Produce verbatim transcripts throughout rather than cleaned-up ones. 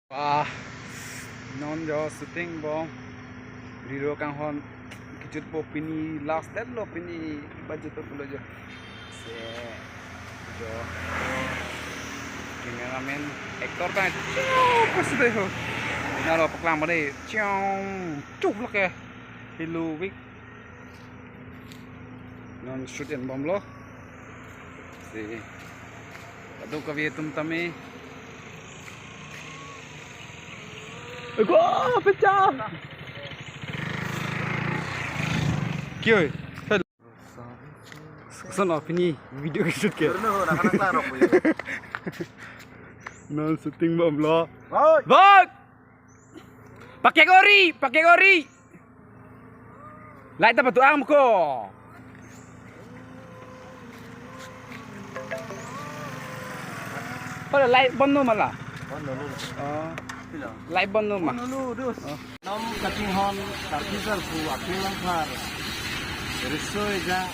Ah, non jo shooting bom. Riro kanghon kejut bom, pini last date lo, pini budget pulo jo. Se jo cameraman, actor kan chu pas dei ho. Naro paklang bade chong chuk lake. Hello week. Non shoot en bomlo. Si. Kadokave atum tame. Ego, pecah. Kioi. Hello. Sono pini video shoot ke. Turun ho, anak-anak larok ko. Non shooting bomlo. Hoi. Bak! Pakai gori, pakai gori. Light apa tu ang ko? Pada light bon no mala. Bon no, no. Oh. Pila? Light bon no ma. No, no, dus. Oh. Nom kachinghon Karbi sarpo Akhil Langthar. Riso ejang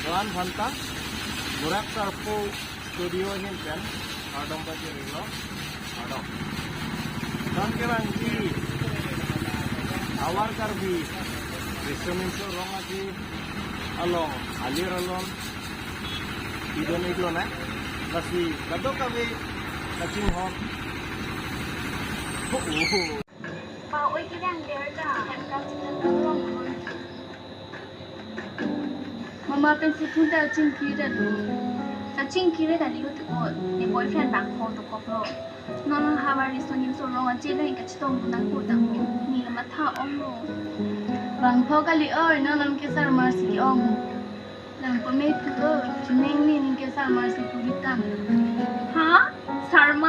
doan phanta. Burak sarpo studio ahin pen kardom pajirlo, kardom. Non kevangji Our Karbi Krishnamingso Rong Aje along alir alon idon iklonang. Lasi kadokave kachinghon. Ho, ho, ho. Pa oi kevang der ta, hem kachingthang rong. Mama pensi phone ta chingkiri ta do. Ta chingkiri ta liho tu ko, ne boyfriend bangpho dokoklo. Non havar Krishnamingso Rong Aje lo, kachetong nangpo tangpo. Ne matha onglo. Bangpho kali oi, non lam ke sarmar si ong. Nangpo me tu oi, chuning ne ning ke sarmar si puri tang. Ha? Sarmar?